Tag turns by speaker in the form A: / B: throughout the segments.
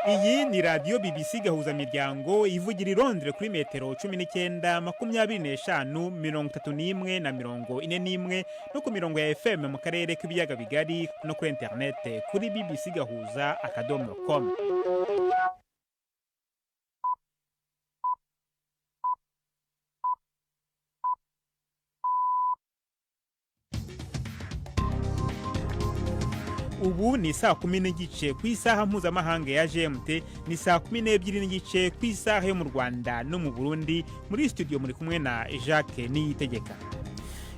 A: Iyi ni radiyo BBC Gahuzamiryango ivugira i Londres kuri metero 19, 25, 31 na 41, no ku mirongo ya FM mu karere k'ibiyaga bigari, no kuri interinete kuri bbcgahuza.com. Ubu ni saa 10:30 ku isaha mpuzamahanga ya GMT, ni saa 12:30 ku isaha yo mu Rwanda no mu Burundi. Muri studio muri kumwe na Jacques Niyitegeka.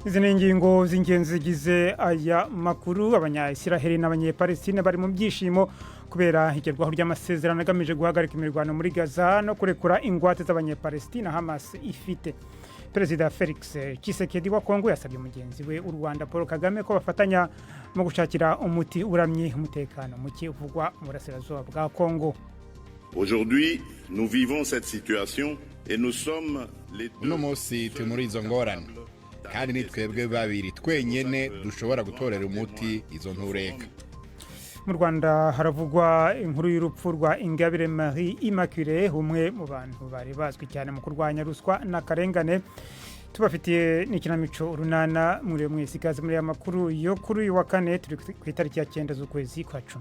B: Izi ni ingingo z'ingenzi zigize aya makuru. Abanyayisiraheli n'Abanyepalestine bari mu byishimo kubera igerwaho ry'amasezerano agamije guhagarika imirwano muri Gaza no kurekura ingwate z'Abanyepalestine Hamas ifite. Perezida Felix Tshisekedi wa Kongo yasabye mugenzi we u Rwanda Paul Kagame ko bafatanya mu gushakira umuti uramye umutekano muke uvugwa mu burasirazuba bwa Kongo.
C: Aujourd'hui, nous vivons cette situation et nous sommes les deux
D: Uno munsi turi muri izo ngorane, kandi ni twebwe babiri twenyene dushobora gutorera umuti izo ntureka.
B: Mu Rwanda haravugwa inkuru y'urupfu rwa Ingabire Marie Immaculée, umwe mu bantu bari bazwi cyane mu kurwanya ruswa n'akarengane. Tubafitiye n'ikinamico Urunana. Muri mwese ikaze muri aya makuru yo kuri uyu wa kane, turi ku itariki ya 9 z'ukwezi kwa 10.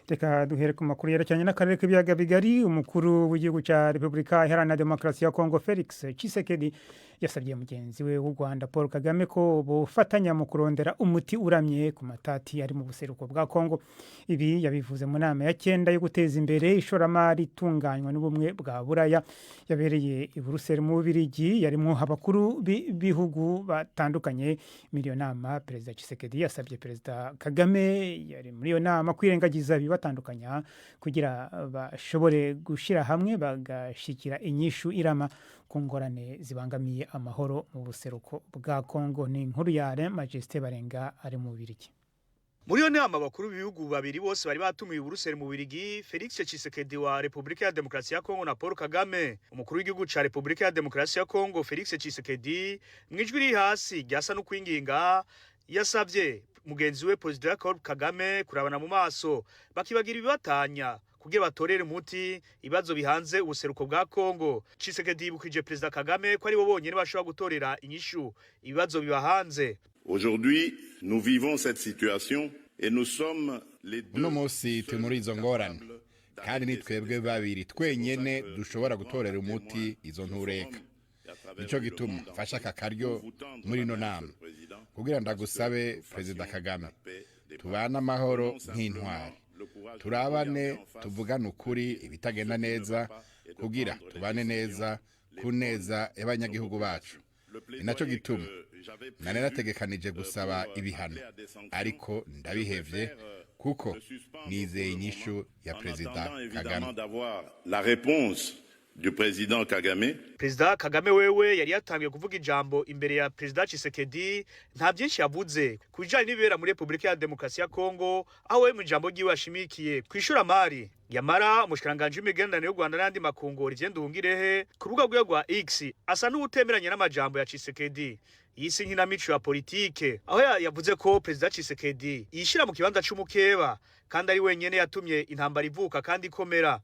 B: Reka duhere ku makuru yerekeranye n'akarere k'ibiyaga bigari. Umukuru w'igihugu cya Repubulika Iharanira Demokarasi ya Kongo Felix Tshisekedi yasabye mugenzi we w'u Rwanda Paul Kagame ko bufatanya mu kurondera umuti uramye ku matati ari mu buseruko bwa Kongo. Ibi yabivuze mu nama ya cyenda yo guteza imbere ishoramari itunganywa n'Ubumwe bwa Buraya yabereye i Buruseli mu Bubirigi, yarimo abakuru b'ibihugu batandukanye. Muri iyo nama, Perezida Tshisekedi yasabye Perezida Kagame yari muri iyo nama kwirengagiza ibibatandukanya kugira bashobore gushyira hamwe bagashyikira inyishu irama ku ngorane zibangamiye amahoro mu buseruko bwa Kongo. Ni inkuru ya Alain Majesté Barenga ari mu Bubirigi.
E: Muri iyo nama, abakuru b'ibihugu babiri bose bari batumiwe i Buruseli mu Bubirigi, Felix Tshisekedi wa Repubulika ya Demokarasi ya Kongo na Paul Kagame, umukuru w'igihugu ca Repubulika ya Demokarasi ya Kongo Felix Tshisekedi, mu ijwi riri hasi ryasa n'ukwinginga, yasavye mugenzi we Perezida Paul Kagame kurabana mu maso bakibagira ibibatanya kugira batorere umuti ibibazo bihanze ubuseruko bwa Kongo. Tshisekedi yibukije Perezida Kagame ko ari bo bonyene bashobora gutorera inyishu ibibazo bibahanze.
C: Aujourd'hui, nous vivons cette situation et nous sommes les deux
D: Uno munsi turi muri izo ngorane, kandi ni twebwe babiri twenyene dushobora gutorera umuti izo ntureka. Nico gituma mfashe aka karyo muri ino nama kugira ndagusabe, Perezida Kagame, tubane amahoro nk'intwari, turabane, tuvugane ukuri ibitagenda neza kugira tubane neza ku neza y'abanyagihugu bacu. Ni nacyo gituma nari nategekanije gusaba ibihano, ariko ndabihevye kuko nizeye inyishu ya
C: En
D: Perezida
C: attendant
D: Kagame.
C: évidemment d'avoir la réponse du président Kagame.
E: Perezida Kagame wewe yari yatangiye kuvuga ijambo imbere ya Perezida Tshisekedi. Nta byinshi yavuze ku bijanye n'ibibera muri Repubulika ya Demokarasi ya Kongo, aho we mu ijambo ryiwe yashimikiye ku ishoramari. Yamara umushikiranganji w'imigenderanire y'u Rwanda n'ayandi makungu, Olivier Nduhungirehe, ku rubuga rwiwe rwa X asa n'uwutemeranya n'amajambo ya Tshisekedi yise inkinamico ya politike, aho yavuze ko Perezida Tshisekedi yishira mu kibanza c'umukeba kandi ari wenyene yatumye intambara ivuka kandi ikomera.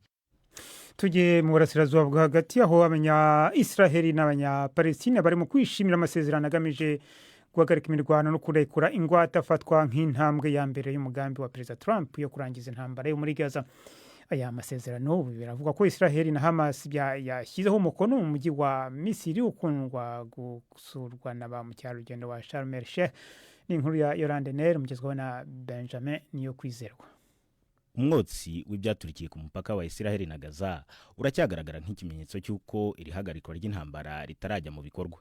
B: Tujye mu burasirazuba bwo hagati, aho abanya Israheli n'Abanyapalestine bari mu kwishimira amasezerano agamije guhagarika imirwano no kurekura ingwate, afatwa nk'intambwe ya mbere y'umugambi wa Perezida Trump yo kurangiza intambara yo muri Gaza. Aya masezerano ubu biravugwa ko Israheli na Hamas yashyizeho umukono mu mujyi wa Misiri ukundwa gusurwa na ba mukerarugendo wa Sharm el Sheikh. Ni inkuru ya Yolande Ner, mugezwaho na Benjamin Niyo Kwizerwa.
F: Umwotsi w'ibyaturikiye ku mupaka wa Isiraheli na Gaza uracyagaragara nk'ikimenyetso cy'uko iri hagarikwa ry'intambara ritarajya mu bikorwa.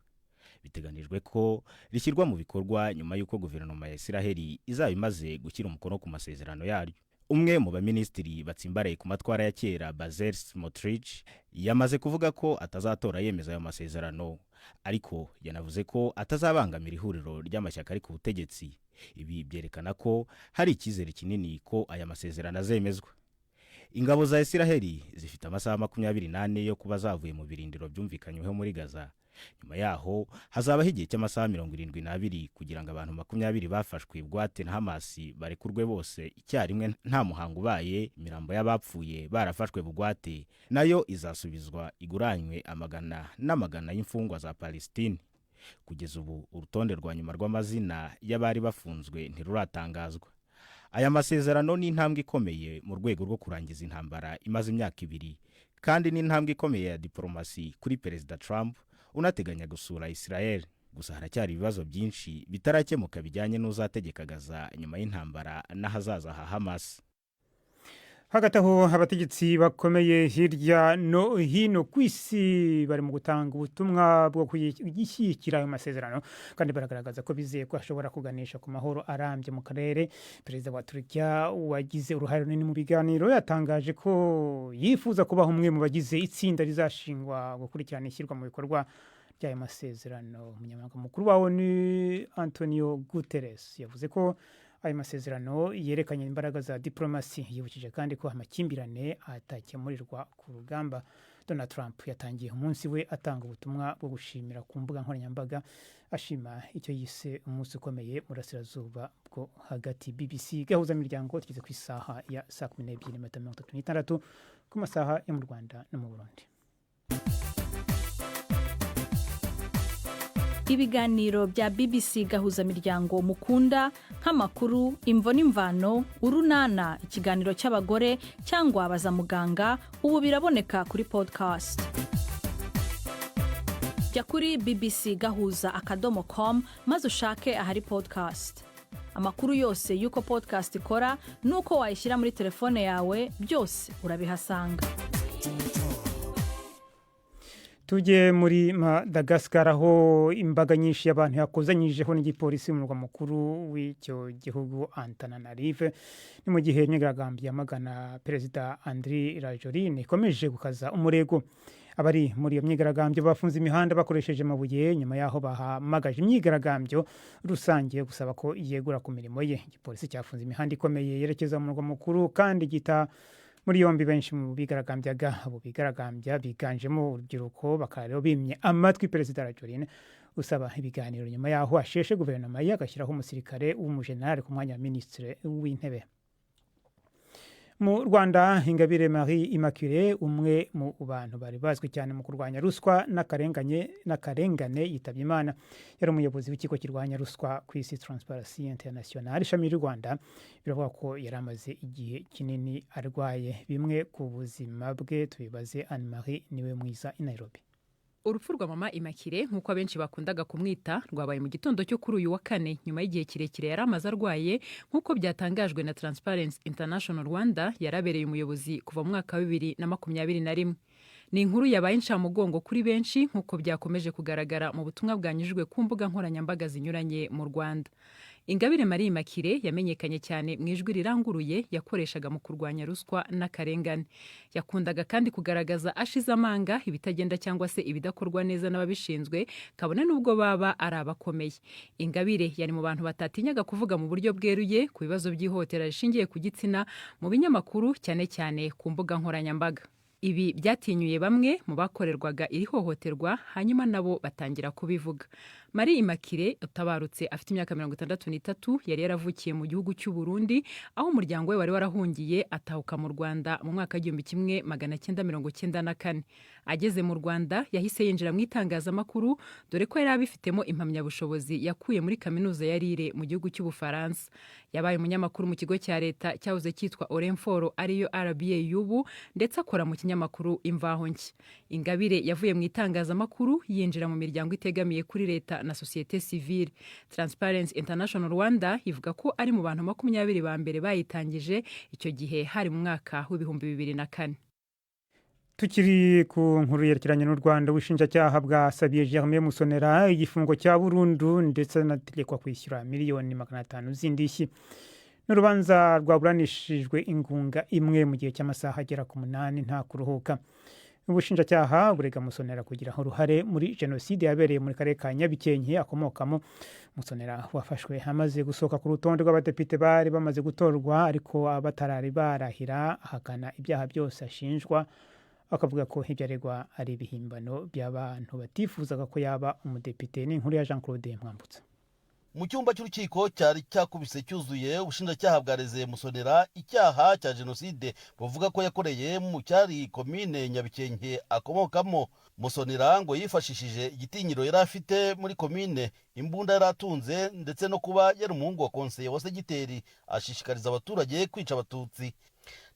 F: Biteganijwe ko rishyirwa mu bikorwa nyuma y'uko guverinoma ya Isiraheli izaba imaze gushyira umukono ku masezerano yaryo. Umwe mu baminisitiri batsimbaraye ku matwara ya kera, Bezalel Smotrich, yamaze kuvuga ko atazatora yemeza ayo masezerano, ariko yanavuze ko atazabangamira ihuriro ry'amashyaka ari ku butegetsi. Ibi byerekana ko hari icyizere kinini ko aya masezerano azemezwa. Ingabo za Isiraheli zifite amasaha 24 yo kuba zavuye mu birindiro byumvikanyweho muri Gaza. Nyuma yaho hazabaho igihe cy'amasaha 72 kugira ngo abantu 20 bafashwe bugwate na Hamasi barekurwe bose icyarimwe nta muhango ubaye. Imirambo y'abapfuye barafashwe bugwate nayo izasubizwa iguranywe amagana n'amagana y'imfungwa za Palestine. Kugeza ubu urutonde rwa nyuma rw'amazina y'abari bafunzwe ntiruratangazwa. Aya masezerano ni intambwe ikomeye mu rwego rwo kurangiza intambara imaze imyaka 2, kandi ni intambwe ikomeye ya diporomasi kuri Perezida Trump unateganya gusura Israel. Gusa haracyari ibibazo byinshi bitarakemuka bijyanye n'uzategeka Gaza nyuma y'intambara n'ahazaza ha Hamas.
B: Hagati aho, abategetsi bakomeye hirya no hino ku isi bari mu gutanga ubutumwa bwo gushyigikira ayo masezerano, kandi baragaragaza ko bizeye ko ashobora kuganisha ku mahoro arambye mu karere. Perezida wa Turukiya wagize uruhare runini mu biganiro yatangaje ko yifuza kubaho umwe mu bagize itsinda rizashingwa gukurikirana ishyirwa mu bikorwa ry'ayo masezerano. Umunyamabanga mukuru wa ONU Antonio Guterres yavuze ko ayo masezerano yerekanye imbaraga za diplomasi. Yibukije kandi ko amakimbirane atakemurirwa ku rugamba. Donald Trump yatangiye umunsi we atanga ubutumwa bwo gushimira ku mbuga nkoranyambaga, ashima icyo yise umunsi ukomeye mu burasirazuba bwo hagati. BBC Gahuzamiryango, tugeze ku isaha ya saa 12:36 ku masaha yo mu Rwanda no mu Burundi.
G: Ibiganiro bya BBC Gahuzamiryango mukunda nk'amakuru, imvo n'imvano, urunana, ikiganiro cy'abagore cyangwa baza muganga, ubu biraboneka kuri podcast. Jya kuri bbcgahuza.com maze ushake ahari podcast. Amakuru yose y'uko podcast ikora n'uko wayishyira muri telefone yawe, byose urabihasanga.
B: Tujye muri Madagascar, aho imbaga nyinshi y'abantu yakozanyijeho n'igipolisi mu murwa mukuru w'icyo gihugu Antananarive. Ni mu gihe imyigaragambyo yamagana Perezida Andry Rajoelina ikomeje gukaza umurego. Abari muri iyo myigaragambyo bafunze imihanda bakoresheje amabuye, nyuma y'aho bahamagaje imyigaragambyo rusange yo gusaba ko yegura ku mirimo ye. Igipolisi cyafunze imihanda ikomeye yerekeza mu murwa mukuru kandi gita muri yombi benshi mu bigaragambyaga. Abo bigaragambya biganjemo urubyiruko, bakaba rero bimye amatwi Perezida Rajoelina usaba ibiganiro nyuma y'aho asheshe guverinoma ye agashyiraho umusirikare w'umujenerali ku mwanya wa minisitiri w'intebe. Mu Rwanda, Ingabire Marie Immaculée, umwe mu bantu bari bazwi cyane mu kurwanya ruswa n'akarengane, yitabye Imana. Yari umuyobozi w'ikigo kirwanya ruswa ku isi, Transparency International ishami ry'u Rwanda. Biravuga ko yari amaze igihe kinini arwaye. Bimwe ku buzima bwe tubibaze Anne Marie Niwe Mwiza i Nairobi.
H: Urupfu rwa Mama Imakire, nk'uko abenshi bakundaga kumwita, rwabaye mu gitondo cyo kuri uyu wa kane, nyuma y'igihe kirekire yari amaze arwaye, nk'uko byatangajwe na Transparency International Rwanda yarabereye umuyobozi kuva mu mwaka wa 2021. Ni inkuru yabaye incamugongo kuri benshi, nk'uko byakomeje kugaragara mu butumwa bwanyujijwe ku mbuga nkoranyambaga zinyuranye mu Rwanda. Ingabire Marie Immaculée yamenyekanye cyane mu ijwi riranguruye yakoreshaga mu kurwanya ruswa n'akarengane. Yakundaga kandi kugaragaza ashize amanga ibitagenda cyangwa se ibidakorwa neza n'ababishinzwe, kabone n'ubwo baba ari abakomeye. Ingabire yari mu bantu batatinyaga kuvuga mu buryo bweruye ku bibazo by'ihohotera rishingiye ku gitsina mu binyamakuru, cyane cyane ku mbuga nkoranyambaga. Ibi byatinyuye bamwe mu bakorerwaga iri hohoterwa, hanyuma nabo batangira kubivuga. Marie Immaculée utabarutse afite imyaka 63, yari yaravukiye mu gihugu cy'u Burundi, aho umuryango we wari warahungiye, atahuka mu Rwanda mu mwaka wa 1994. Ageze mu Rwanda yahise yinjira mu itangazamakuru, dore ko yari abifitemo impamyabushobozi yakuye muri kaminuza ya Lille mu gihugu cy'Ubufaransa. Yabaye umunyamakuru mu kigo cya leta cyahoze cyitwa Orinfor, ariyo RBA y'ubu, ndetse akora mu kinyamakuru Imvaho Nshya. Ingabire yavuye mu itangazamakuru yinjira mu miryango itegamiye kuri leta na sosiyete sivile. Transparency International Rwanda ivuga ko ari mu bantu 20 ba mbere bayitangije, icyo gihe hari mu mwaka wa 2004.
B: Tukiri ku nkuru yerekeranye n'u Rwanda, ubushinjacyaha bwasabiye Germain Musonera igifungo cya burundu, ndetse anategekwa kwishyura miliyoni 500 z'indishyi. N'urubanza rwaburanishijwe ingunga imwe mu gihe cy'amasaha agera ku 8 nta kuruhuka. Ubushinjacyaha burega Musonera kugira uruhare muri jenoside yabereye muri karere ka Nyabikenke akomokamo. Musonera wafashwe amaze gusohoka ku rutonde rw'abadepite bari bamaze gutorwa ariko batarari barahira, ahakana ibyaha byose ashinjwa, akavuga ko ibyo aregwa ari ibihimbano by'abantu batifuzaga ko yaba umudepite. Ni inkuru ya Jean Claude Mwambutsa.
I: Mu cyumba cy'urukiko cyari cyakubise cyuzuye, ubushinjacyaha bwareze Musonera icyaha cya jenoside buvuga ko yakoreye mu cyari komine Nyabikenke akomokamo. Musonera ngo yifashishije igitinyiro yari afite muri komine, imbunda yari atunze, ndetse no kuba yari umuhungu wa konseye wa segiteri, ashishikariza abaturage kwica Abatutsi.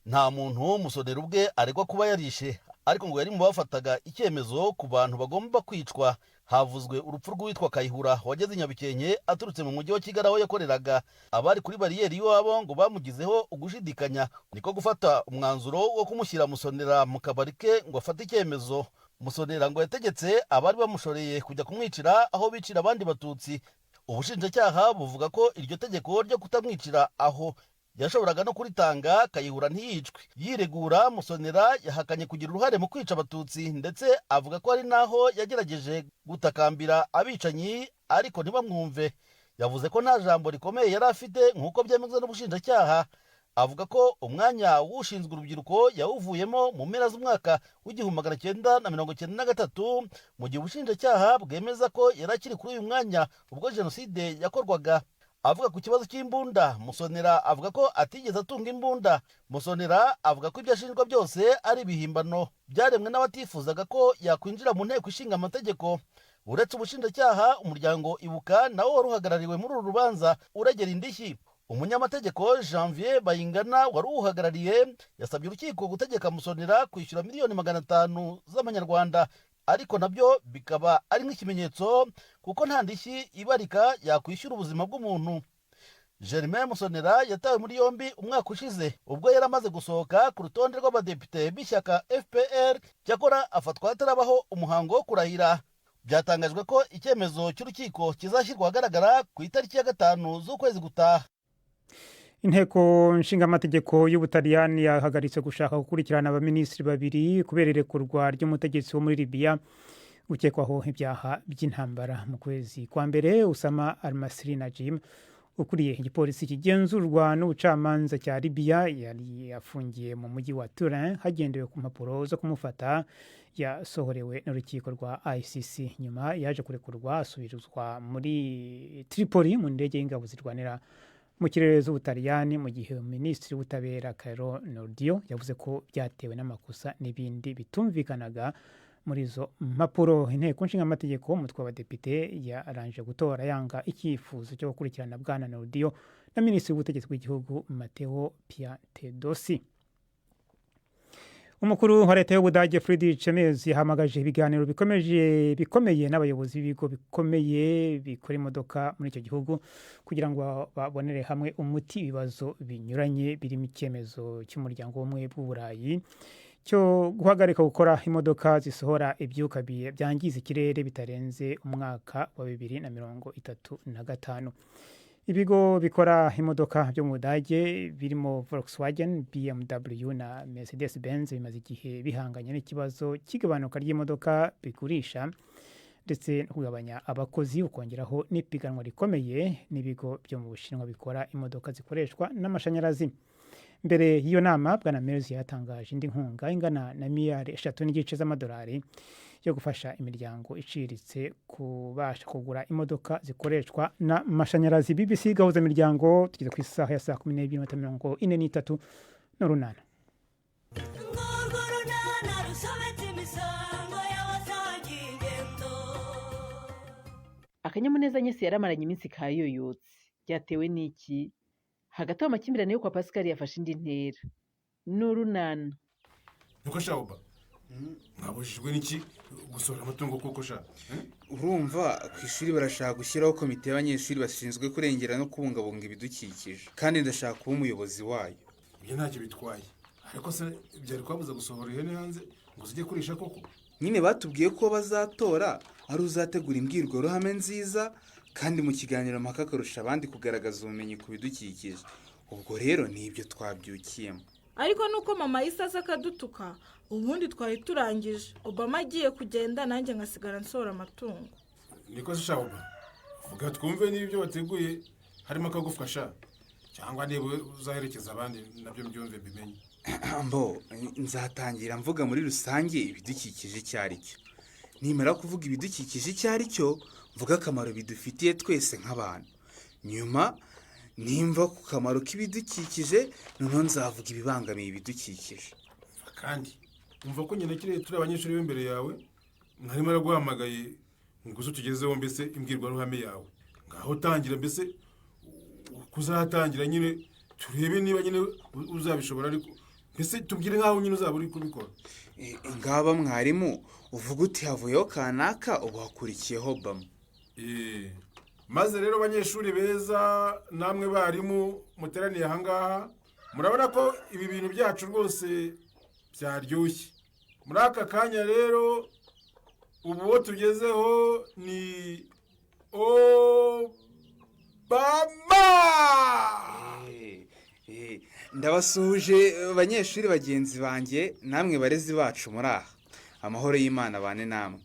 I: Nta muntu Musonera ubwe aregwa kuba yarishe, ariko ngo yari mu bafataga icyemezo ku bantu bagomba kwicwa. Havuzwe urupfu rw'uwitwa Kayihura wageze Nyabikenke aturutse mu mujyi wa Kigali aho yakoreraga. Abari kuri bariyeri y'iwabo ngo bamugizeho ugushidikanya, niko gufata umwanzuro wo kumushyira Musonera mu kabari ke ngo afate icyemezo. Musonera ngo yategetse abari bamushoreye kujya kumwicira aho bicira abandi Batutsi. Ubushinjacyaha buvuga ko iryo tegeko ryo kutamwicira aho yashoboraga no kuritanga Kayihura ntiyicwe. Yiregura, Musonera yahakanye kugira uruhare mu kwica Abatutsi, ndetse avuga ko hari n'aho yagerageje gutakambira abicanyi ariko ntibamwumve. Yavuze ko nta jambo rikomeye yari afite nk'uko byemezwa n'ubushinjacyaha. Avuga ko umwanya w'ushinzwe urubyiruko yawuvuyemo mu mpera z'umwaka w'1993, mu gihe ubushinjacyaha bwemeza ko yari akiri kuri uyu mwanya ubwo jenoside yakorwaga. Avuga ku kibazo cy'imbunda, Musonera avuga ko atigeze atunga imbunda. Musonera avuga ko ibyo ashinjwa byose ari ibihimbano byaremwe n'abatifuzaga ko yakwinjira mu Nteko Ishinga Amategeko. Uretse ubushinjacyaha, umuryango Ibuka nawo wari uhagarariwe muri uru rubanza uregera indishyi. Umunyamategeko Janvier Bayingana wari uwuhagarariye yasabye urukiko gutegeka Musonera kwishyura miliyoni 500 z'amanyarwanda, ariko nabyo bikaba ari nk'ikimenyetso kuko nta ndishyi ibarika yakwishyura ubuzima bw'umuntu. Germain Musonera yatawe muri yombi umwaka ushize ubwo yari amaze gusohoka ku rutonde rw'abadepite b'ishyaka FPR, cyakora afatwa hatarabaho umuhango wo kurahira. Byatangajwe ko icyemezo cy'urukiko kizashyirwa ahagaragara ku itariki ya 5 z'ukwezi gutaha.
B: Inteko Nshingamategeko y'Ubutaliyani yahagaritse gushaka gukurikirana abaminisitiri babiri kubera irekurwa ry'umutegetsi wo muri Libiya ukekwaho ibyaha by'intambara. Mu kwezi kwa mbere, Usama Almasri Najim, ukuriye igipolisi kigenzurwa n'ubucamanza cya Libiya, yari afungiye mu mujyi wa Turin hagendewe ku mpapuro zo kumufata yasohorewe n'urukiko rwa ICC. Nyuma yaje kurekurwa, asubizwa muri Tripoli mu ndege y'ingabo zirwanira mu kirere z'Ubutaliyani, mu gihe Minisitiri w'Ubutabera Carlo Nordio yavuze ko byatewe n'amakosa n'ibindi bitumvikanaga muri izo mpapuro. Inteko Nshingamategeko umutwe w'abadepite yarangije gutora yanga icyifuzo cyo gukurikirana Bwana Nordio na Minisitiri w'Ubutegetsi bw'igihugu Matteo Piantedosi. Umukuru wa leta y'Ubudage Friedrich Merz yahamagaje ibiganiro bikomeje bikomeye n'abayobozi b'ibigo bikomeye bikora imodoka muri icyo gihugu kugira ngo babonere hamwe umuti ibibazo binyuranye, birimo icyemezo cy'Umuryango w'Ubumwe bw'Uburayi cyo guhagarika gukora imodoka zisohora ibyuka byangiza ikirere bitarenze umwaka wa 2035. Ibigo bikora imodoka byo mu Budage birimo Volkswagen, BMW na Mercedes Benz bimaze igihe bihanganye n'ikibazo cy'igabanuka ry'imodoka bigurisha ndetse no kugabanya abakozi, ukongeraho n'ipiganwa rikomeye n'ibigo byo mu Bushinwa bikora imodoka zikoreshwa n'amashanyarazi. Mbere y'iyo nama, Bwana Merz yatangaje indi nkunga ingana na miliyari 3.5 z'amadolari yo gufasha imiryango iciriritse kubasha kugura imodoka zikoreshwa n'amashanyarazi. BBC Gahuza Miryango, tugeze ku isaha ya saa 12 n'iminota 43 n'urunana.
J: Urwo runana rusobetse imisango y'abasangiye ingendo.
K: Akanyamuneza nyese yaramaranye iminsi kayoyotse. Byatewe n'iki? Hagati aho amakimbirane yo kwa Pascal yafashe indi ntera. Ni urunana.
L: Niko shabuba, mwabujijwe n'iki gusohora amatungo koko sha?
M: Urumva, ku ishuri barashaka gushyiraho komite y'abanyeshuri bashinzwe kurengera no kubungabunga ibidukikije, kandi ndashaka kuba umuyobozi wayo.
L: Ibyo ntacyo bitwaye, ariko se byari kubabuza gusohora ihene hanze ngo zijye kurisha koko?
M: Nyine batubwiye ko bazatora ari uzategura imbwirwaruhame nziza kandi mu kiganiro mpaka akarusha abandi kugaragaza ubumenyi ku bidukikije. Ubwo rero ni ibyo twabyukiyemo.
N: Ariko nuko mama yahise aza akadutuka, ubundi twari turangije. Obama agiye kugenda, nanjye nkasigara nsohora amatungo.
L: Niko se sha Oba, vuga twumve niba ibyo wateguye harimo akagufwa sha, cyangwa niba uzaherekeza abandi nabyo mbyumve mbimenye.
M: Mbo nzatangira mvuga muri rusange ibidukikije icyo ari cyo. Nimara kuvuga ibidukikije icyo ari cyo, mvuga akamaro bidufitiye twese nk'abantu. Nyuma nimva ku kamaro k'ibidukikije, noneho nzavuga ibibangamiye ibidukikije.
L: Kandi umva ko nyina kiriya turi abanyeshuri b'imbere yawe, mwarimo araguhamagaye ngo uze utugezeho mbese imbwirwaruhame yawe. Ngaho tangira mbese kuzatangira nyine turebe niba nyine uzabishobora, ariko mbese tubwire nk'aho nyine uzaba uri kubikora.
M: Ngaba mwarimu uvuga uti havuyeho kanaka, ubu hakurikiyeho Obama.
L: Maze rero banyeshuri beza namwe barimu muteraniye ahangaha, murabona ko ibi bintu byacu rwose byaryoshye. Muri aka kanya rero ubu uwo tugezeho ni Obama.
M: Ndabasuhuje banyeshuri bagenzi banjye namwe barezi bacu muri aha. Amahoro y'Imana bane namwe.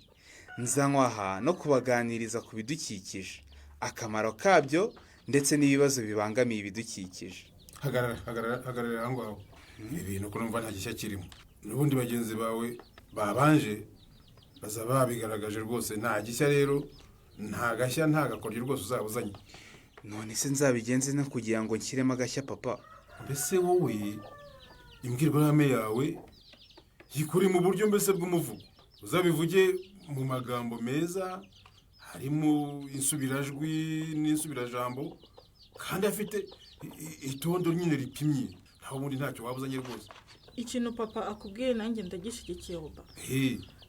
M: Nzanywa aha no kubaganiriza ku bidukikije, akamaro kabyo ndetse n'ibibazo bibangamiye ibidukikije.
L: Hagarara, hagarara, hagarara aho ngaho. Ibintu ko numva nta gishya kirimo, n'ubundi bagenzi bawe babanje bazaba babigaragaje rwose. Nta gishya rero, nta gashya, nta gakoryo rwose uzaba uzanye.
M: None se nzabigenze no kugira ngo nshyiremo agashya papa?
L: Mbese wowe imbwirwaruhame yawe yikuri mu buryo mbese bw'umuvugo, uzabivuge mu magambo meza harimo insubirajwi n'insubirajambo, kandi afite itondo nyine ripimye. Naho ubundi ntacyo waba uzanye rwose.
N: Ikintu papa akubwiye nanjye ndagishyigikiye Oba.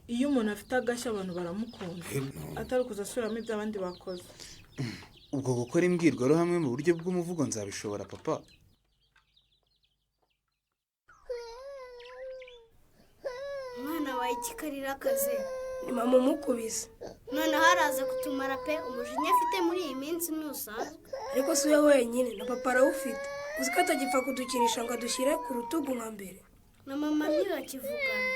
N: Iyo umuntu afite agashya abantu baramukunda, atari ukuza asubiramo ibyo abandi bakoze.
M: Ubwo gukora imbwirwaruhame mu buryo bw'umuvugo nzabishobora papa?
O: Umwana wawe ikikarira akaze
P: ni mama umukubise.
O: Noneho araza kutumara pe, umujinya afite muri iyi minsi ntusanzwe.
P: Ariko si we wenyine, na papa arawufite. Uzi ko atagipfa kudukinisha ngo adushyire ku rutugu nka mbere.
O: Na mama ntibakivugana.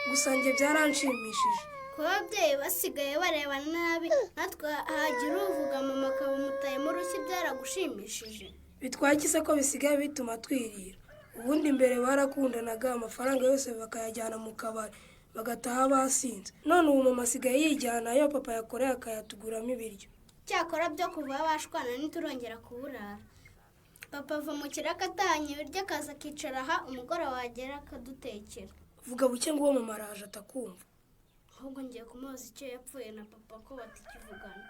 P: Gusa njye byaranshimishije
O: kuba ababyeyi basigaye barebana nabi, natwe hagira uvuga mama akaba umutayemo urushyi. Byaragushimishije?
P: Bitwaye iki se ko bisigaye bituma twirira? Ubundi mbere barakundanaga, amafaranga yose bakayajyana mu kabari bagataha basinze. None ubu mama asigaye yijyana ayo papa yakoreye akayatuguramo ibiryo.
O: Cyakora byo kuva bashwana ntiturongera kuburara. Papa ava mu kiraka atahanye ibiryo akaza akicara aha, umugoroba wagera akadutekera.
P: Vuga buke ngo uwo mama araje atakumva.
O: Ahubwo ngiye kumubaza icyo yapfuye na papa ko batakivugana.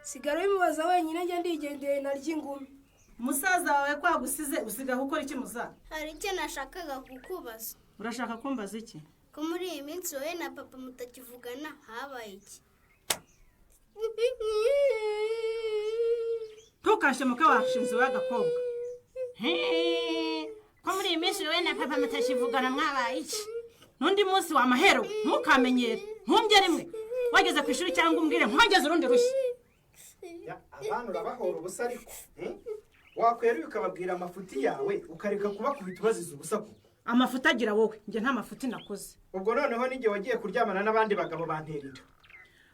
P: Sigara ubimubaza wenyine, njye ndigendeye narya ingumi.
Q: Musaza wawe kwagusize usigaho ukora iki muza?
O: Hari icyo nashakaga kukubaza.
Q: Urashaka kumbaza iki?
O: Ko muri iyi minsi wowe na papa mutakivugana habaye iki?
Q: Ntukashe muke washinze w'agakobwa.
R: Ko muri iyi minsi wowe na papa mutakivugana mwabaye iki?
Q: N'undi munsi wa mahero ntukamenyere, ntumbye rimwe wageze ku ishuri cyangwa umbwire nkongeze urundi rushyi.
S: Abana urabahora ubusa ariko wakweruye ukababwira amafuti yawe ukareka kubakubita ubaziza ubusa kuko.
Q: Amafuti agira wowe, njye nta mafuti nakoze.
S: Ubwo noneho n'igihe wagiye kuryamana n'abandi bagabo bantera inda.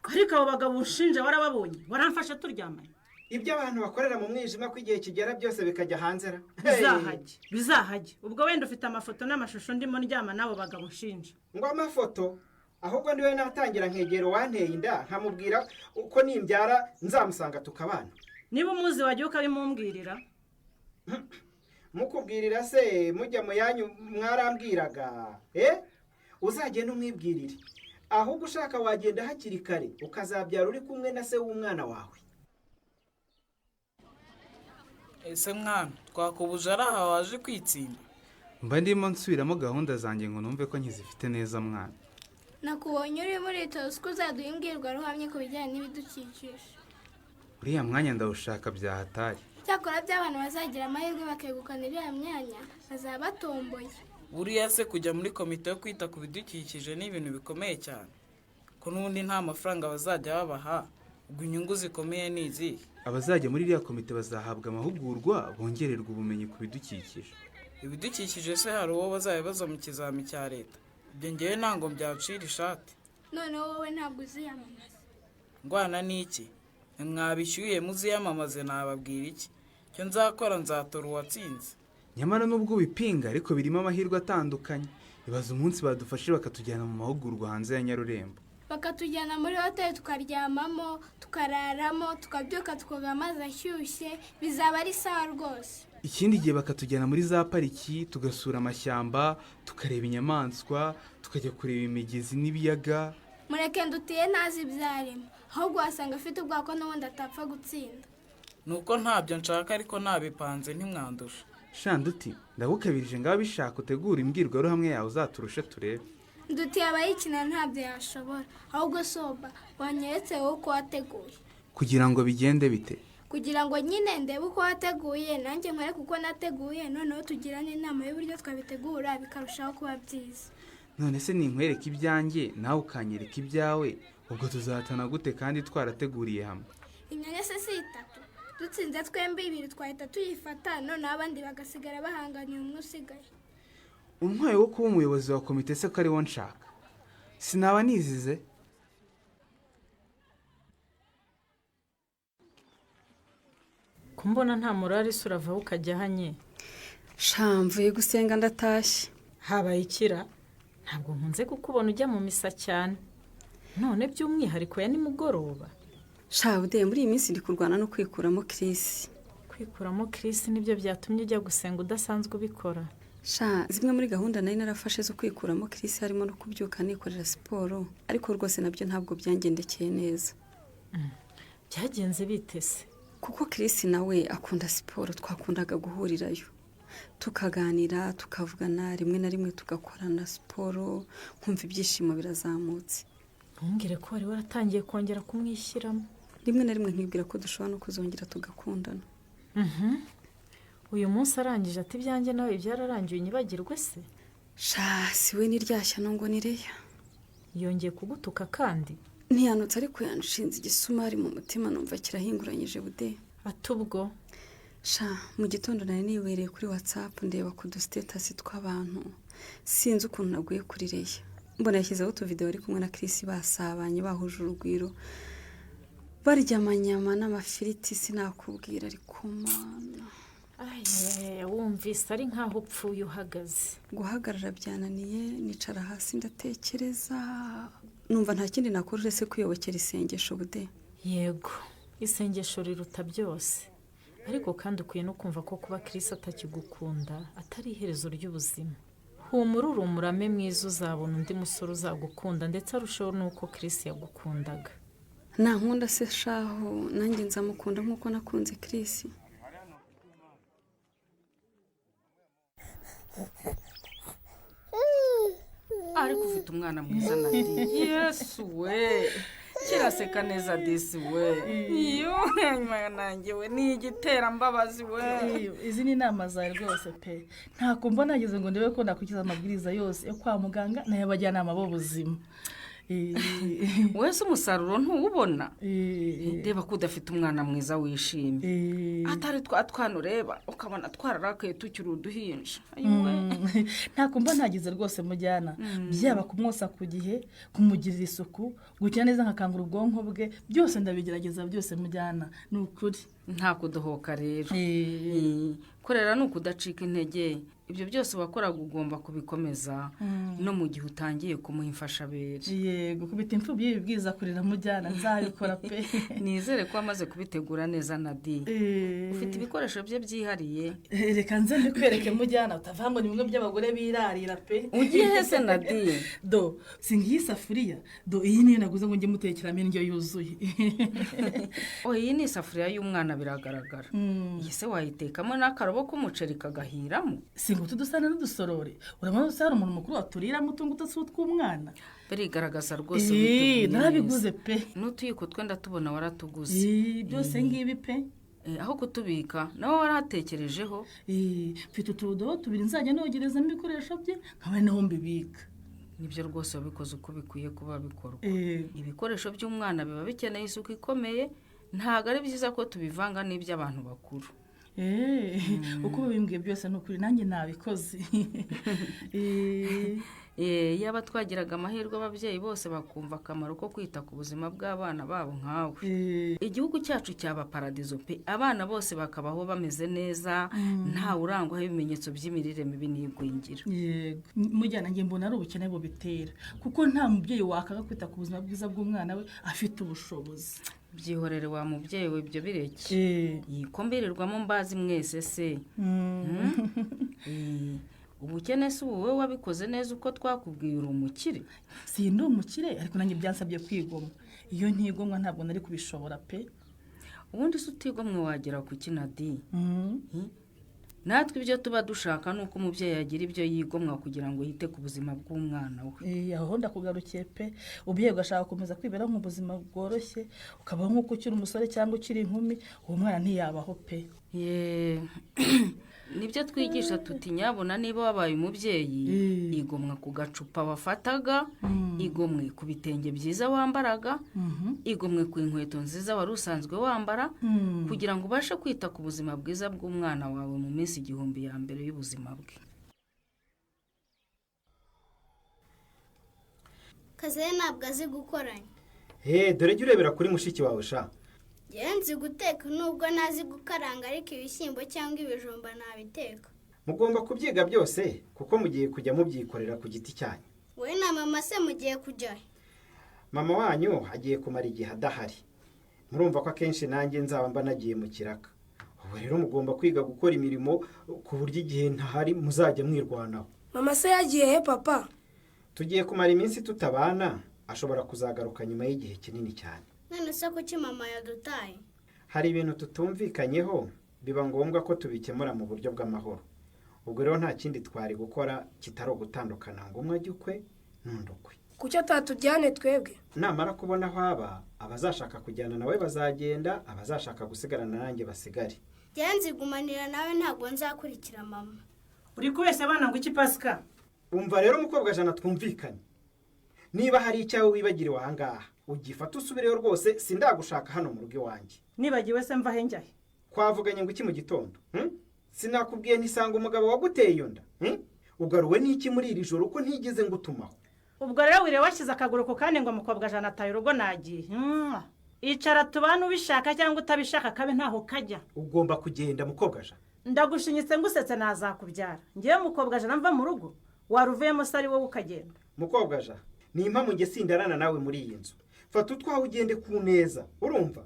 Q: Ariko abo bagabo ushinja warababonye, waramfashe turyamanye.
S: Ibyo abantu bakorera mu mwijima ko igihe kigera byose bikajya hanze ra.
Q: Bizahajye, bizahajye. Ubwo wenda ufite amafoto n'amashusho ndimo ndyama n'abo bagabo ushinja.
S: Ngo amafoto? Ahubwo ndiwe natangira nkegera uwanteye inda nkamubwira uko nimbyara nzamusanga tukabana.
Q: Niba umuzi wagiye ukabimumbwirira.
S: Mukubwirira se mujya mu yanyu mwarambwiraga? Uzagenda umwibwirire. Ahubwo ushaka wagenda hakiri kare ukazabyara uri kumwe na se w'umwana wawe.
T: Ese mwana twakubuje ari aha waje kwitsinda?
M: Mba ndimo nsubiramo gahunda zanjye ngo numve ko nkizifite neza mwana.
O: Nakubonye uri muri ko uzaduha imbwirwaruhamye ku bijyanye n'ibidukikije.
M: Uriya mwanya ndawushaka byahatari.
O: Cyakora by'abantu bazagira amahirwe bakegukana iriya myanya bazaba batomboye.
T: Buriya se kujya muri komite yo kwita ku bidukikije ni ibintu bikomeye cyane, ko n'ubundi nta mafaranga bazajya babaha, ubwo inyungu zikomeye ni izihe?
M: Abazajya muri iriya komite bazahabwa amahugurwa bongererwa ubumenyi ku bidukikije.
T: Ibidukikije se hari uwo bazabibaza mu kizami cya leta? Ibyo ngewe ntabwo byacira ishati.
O: Noneho wowe ntabwo uziyamamaza?
T: Ndwana n'iki? Mwabishyuye muziyamamaze, nababwira iki? Icyo nzakora, nzatora uwatsinze.
M: Nyamara nubwo ubipinga ariko birimo amahirwe atandukanye. Ibaza umunsi badufashe bakatujyana mu mahugurwa hanze ya Nyarurembo.
O: Bakatujyana muri hoteli, tukaryamamo, tukararamo, tukabyuka tukoga amazi ashyushye, bizaba ari sawa rwose.
M: Ikindi gihe bakatujyana muri za pariki, tugasura amashyamba, tukareba inyamaswa, tukajya kureba imigezi n'ibiyaga.
O: Mureke ndutiye, ntazi ibyo arimo, ahubwo wasanga afite ubwoko n'ubundi atapfa gutsinda.
T: Nuko ntabyo nshaka, ariko nabipanze ntimwandusha.
M: Shanduti, ndagukabirije, ngaho bishaka utegura imbwirwaruhamwe yawe, uzaturushe turebe.
O: Ndutiye abayikina ntabyo yashobora. Ahubwo soba wanyeretse wowe uko wateguye.
M: Kugira ngo bigende bite?
O: Kugira ngo nyine ndebe uko wateguye, nanjye nkwereke uko nateguye, noneho tugirane inama y'uburyo twabitegura bikarushaho kuba byiza.
M: None se ninkwereka ibyanjye nawe ukanyereka ibyawe, ubwo tuzatana gute kandi twarateguriye hamwe?
O: Imyanya se si itatu? Dutsinze twembi ibiri twahita tuyifata, noneho abandi bagasigara bahanganiye umwe usigaye.
M: Untwaye wo kuba umuyobozi wa komite se ko ari wo nshaka, sinaba nizize?
U: Kumbona nta murari se, uravaho ukajya ahanye?
V: Sha, mvuye gusenga ndatashye.
U: Habaye ikira? Ntabwo nkunze kukubona ujya mu misa cyane, none by'umwihariko ya nimugoroba.
V: Sha bude, muri iyi minsi ndi kurwana no kwikuramo Chris.
U: Kwikuramo Chris nibyo byatumye ujya gusenga udasanzwe ubikora?
V: Sha, zimwe muri gahunda nari narafashe zo kwikuramo Chris harimo no kubyuka nikorera siporo, ariko rwose nabyo ntabwo byangendekeye neza.
U: Byagenze bite se?
V: Kuko Chris nawe akunda siporo, twakundaga guhurirayo tukaganira, tukavugana, rimwe na rimwe tugakorana siporo, nkumva ibyishimo birazamutse.
U: Ntumbwire ko wari waratangiye kongera kumwishyiramo.
V: Rimwe na rimwe nkibwira ko dushobora no kuzongera tugakundana.
U: Uyu munsi arangije ati ibyanjye nawe byararangiye, unyibagirwe se?
V: Sha, si we n'iryashya ngo ni Reya.
U: Yongeye kugutuka kandi?
V: Ntiyanutse, ariko yanshinze igisumari mu mutima, numva kirahinguranyije bude.
U: Ati ubwo?
V: Sha, mu gitondo nari nibereye kuri WhatsApp ndeba ku dusitetasi tw'abantu, sinzi ukuntu naguye kuri Reya, mbona yashyizeho utuvidewo ari kumwe na Chris, basabanye, bahuje urugwiro, barya amanyama n'amafiriti, sinakubwira, ariko mana.
U: Ayayaya, wumvise ari nkaho upfuye uhagaze.
V: Guhagarara byananiye, nicara hasi ndatekereza, numva nta kindi nakora uretse kwiyobokera isengesho bude.
U: Yego, isengesho riruta byose, ariko kandi ukwiye no kumva ko kuba Chris atakigukunda atari iherezo ry'ubuzima. Humura, uri umurame mwiza, uzabona undi musore uzagukunda ndetse arushaho n'uko Chris yagukundaga.
V: Nankunda se shaho, nanjye nzamukunda nk'uko nakunze Chris.
W: Ariko ufite umwana mwiza Nadi. Yesu we, kiraseka neza disi we. Iyo nanjye we ni igiterambabazi we.
X: Izi ni inama zawe rwose pe. Ntako mbona nageze ngo ndebe ko nakurikiza amabwiriza yose yo kwa muganga n'ay'abajyanama b'ubuzima.
W: Wese umusaruro ntuwubona. Reba ko udafite umwana mwiza wishimye, atari twa twana ureba ukabona twararakaye tukiri uduhinja.
X: Ntako mba ntagize rwose mujyana, byaba kumwosa ku gihe, kumugirira isuku, gukina neza nkakangura ubwonko bwe, byose ndabigerageza byose mujyana, ni ukuri.
W: Nta kudohoka rero. Korera ni ukudacika intege. Ibyo byose wakoraga ugomba kubikomeza no mu gihe utangiye kumuha imfashabere.
X: Yego, kubita imfubyi y'ibibwiza kurira mujyana, nzabikora pe.
W: Nizere ko wamaze kubitegura neza Nadi. Ufite ibikoresho bye byihariye?
X: Reka nze mbikwereke mujyana, utavanga ngo ni bimwe by'abagore birarira pe.
W: Ugiye hese Nadi?
X: Do si ngiyi isafuriya, do iyi niyo naguze ngo njye mutekeramo indyo yuzuye.
W: Oh, iyi ni isafuriya y'umwana biragaragara. Iyi se wayitekamo n'akarobo k'umuceri kagahiramo?
X: Si ngo tudusana n'udusorori, urabona ko hari umuntu mukuru waturiramo utungutu si utw'umwana.
W: Birigaragaza rwose.
X: Narabiguze pe.
W: N'utuyiko twenda tubona waratuguze.
X: Byose ngibi pe.
W: Aho kutubika nawe waratekerejeho.
X: Mfite utudobo tubiri nzajya nogerezamo ibikoresho bye, nkaba naho mbibika.
W: Nibyo rwose wabikoze uko bikwiye kuba bikorwa. Ibikoresho by'umwana biba bikeneye isuku ikomeye, ntabwo ari byiza ko tubivanga n'iby'abantu bakuru.
X: Uko bimbwiye byose ni ukuri, nanjye nabikoze.
W: Yaba twagiraga amahirwe ababyeyi bose bakumva akamaro ko kwita ku buzima bw'abana babo nkawe, igihugu cyacu cyaba paradizo pe, abana bose bakabaho bameze neza, ntawe urangwaho ibimenyetso by'imirire mibi n'igwingira.
X: Yego mujyana, njye mbona ari ubukene bubitera, kuko nta mubyeyi wakanga kwita ku buzima bwiza bw'umwana we afite ubushobozi.
W: Byihorere wa mubyeyi we, ibyo bireke, ko mbirirwamo mbazi mwese se. Ubukene si wowe wabikoze neza uko twakubwiye, uri umukire.
X: Si ndi umukire, ariko nanjye byansabye kwigomwa. Iyo ntigomwa ntabwo nari kubishobora pe.
W: Ubundi se utigomwe wagera ku kinadi? Natwe ibyo tuba dushaka ni uko umubyeyi agira ibyo yigomwa kugira ngo yite ku buzima bw'umwana we.
X: Aho ndakugarukiye pe. Ubyeyi ugashaka gukomeza kwibera mu buzima bworoshye, ukabaho nk'uko ukiri umusore cyangwa ukiri inkumi, uwo mwana ntiyabaho pe.
W: Nibyo twigisha tuti nyabona niba wabaye umubyeyi, igomwa ku gacupa wafataga, igomwe ku bitenge byiza wambaraga, igomwe ku inkweto nziza wari usanzwe wambara, kugira ngo ubashe kwita ku buzima bwiza bw'umwana wawe mu minsi 1000 ya mbere y'ubuzima bwe.
O: Kaze ntabwo azi gukoranya.
S: Dore jya urebera kuri mushiki wawe sha.
O: Nzi guteka nubwo ntazi gukaranga, ariko ibishyimbo cyangwa ibijumba ntabiteka.
S: Mugomba kubyiga byose kuko mugiye kujya mubyikorera ku giti cyanyu.
O: Wowe na mama se mugiye kujyayo?
S: Mama wanyu agiye kumara igihe adahari, murumva ko akenshi nanjye nzaba mba nagiye mu kiraka. Ubu rero mugomba kwiga gukora imirimo ku buryo igihe ntahari muzajya mwirwanaho.
P: Mama se yagiye he papa?
S: Tugiye kumara iminsi tutabana, ashobora kuzagaruka nyuma y'igihe kinini cyane.
O: None se kuki mama yadutaye?
S: Hari ibintu tutumvikanyeho, biba ngombwa ko tubikemura mu buryo bw'amahoro. Ubwo rero nta kindi twari gukora kitari ugutandukana ngo umwe ajye ukwe n'undi ukwe.
P: Kuki atatujyane twebwe?
S: Namara kubona aho aba, abazashaka kujyana nawe bazagenda, abazashaka gusigarana nanjye basigare.
O: Nzigumanira nawe, ntabwo nzakurikira mama.
Q: Uri kubeshya abana ngo iki Pasika?
S: Umva rero mukobwa Jana, twumvikane. Niba hari icyawe wibagiriwe aha ngaha, ugifata usubireyo rwose, sindagushaka hano mu rugo iwanjye.
Q: Nibagiwe se mva henjyahe?
S: Twavuganye ngo iki mu gitondo? Sinakubwiye ntisanga umugabo waguteye iyo nda? Ugaruwe n'iki muri iri joro ko ntigeze ngutumaho?
Q: Ubwo rero wire washyize akaguru ku kandi ngo mukobwa Jana ataye urugo nagiye. Icara tubane ubishaka cyangwa utabishaka kabe ntaho kajya.
S: Ugomba kugenda mukobwa Jana.
Q: Ndagushinyitse ngusetse nazakubyara. Ngewe mukobwa Jana mva mu rugo, waruvuyemo se ari wowe ukagenda.
S: Mukobwa Jana, ni impamvu nge sindarana nawe muri iyi nzu. Fata utwawe ugende ku neza, urumva?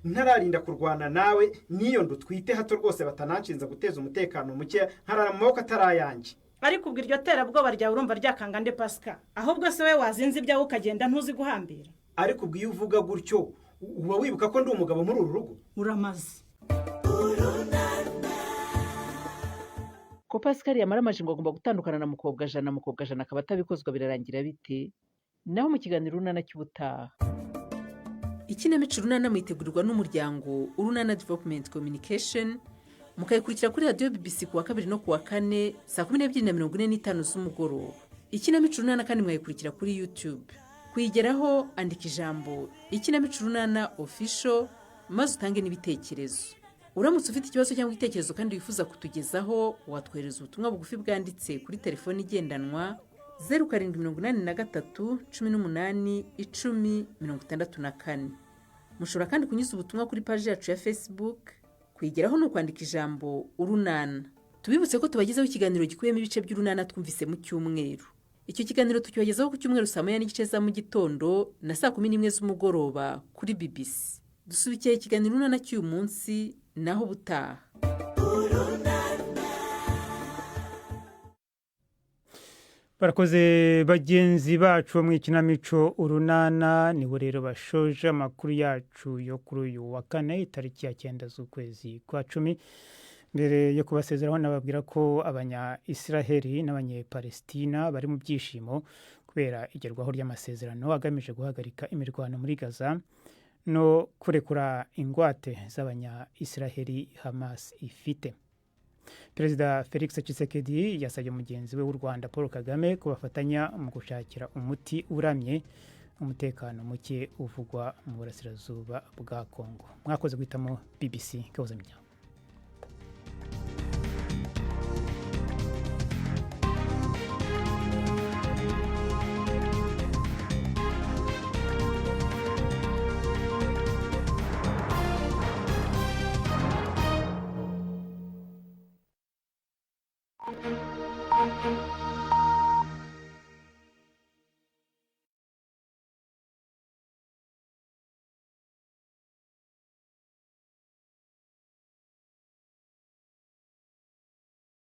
S: Ntararinda kurwana nawe n'iyo ndutwite hato rwose batananshinza guteza umutekano muke, nkarara mu maboko atarayanjye.
Q: Ariko ubwo iryo terabwoba ryawe urumva ryakanga nde Pasika? Ahubwo se we wazinze ibyawe ukagenda ntuzi guhambira.
S: Ariko ubwo iyo uvuga gutyo uba wibuka ko ndi umugabo muri uru rugo?
Q: Uramaze.
K: Ko Pascal yamaramaje ngo agomba gutandukana na mukobwa Jana, mukobwa Jana akaba atabikozwa, birarangira bite? Naho mu kiganiro Urunana cy'ubutaha.
A: Ikinamico Urunana mwitegurirwa n'umuryango Urunana Development Communication, mukayikurikira kuri radiyo BBC kuwa kabiri no kuwa kane saa 12:45 z'umugoroba. Ikinamico Urunana kandi mwayikurikira kuri YouTube. Kuyigeraho andika ijambo Ikinamico Urunana Official maze utange n'ibitekerezo. Uramutse ufite ikibazo cyangwa igitekerezo kandi wifuza kutugezaho, watwohereza ubutumwa bugufi bwanditse kuri telefoni igendanwa 0783 18 10 64. Mushobora kandi kunyuza ubutumwa kuri paji yacu ya Facebook. Kuyigeraho ni ukwandika ijambo Urunana. Tubibutse ko tubagezaho ikiganiro gikubiyemo ibice by'Urunana twumvise mu cyumweru. Icyo kiganiro tukibagezaho ku cyumweru saa 1:30 za mu gitondo na saa 11 z'umugoroba kuri BBC. Dusubikiye ikiganiro Urunana cy'uyu munsi, naho ubutaha.
B: Barakoze bagenzi bacu mu ikinamico Urunana. Nibo rero bashoje amakuru yacu yo kuri uyu wa kane itariki ya 9 z'ukwezi kwa 10. Mbere yo kubasezeraho nababwira ko abanya Israheli n'abanye-Palestina bari mu byishimo kubera igerwaho ry'amasezerano agamije guhagarika imirwano muri Gaza no kurekura ingwate z'abanya Israheli Hamas ifite. Perezida Felix Tshisekedi yasabye mugenzi we w'u Rwanda Paul Kagame kubafatanya mu gushakira umuti uramye umutekano muke uvugwa mu burasirazuba bwa Kongo. Mwakoze guhitamo BBC Gahuza Miryango.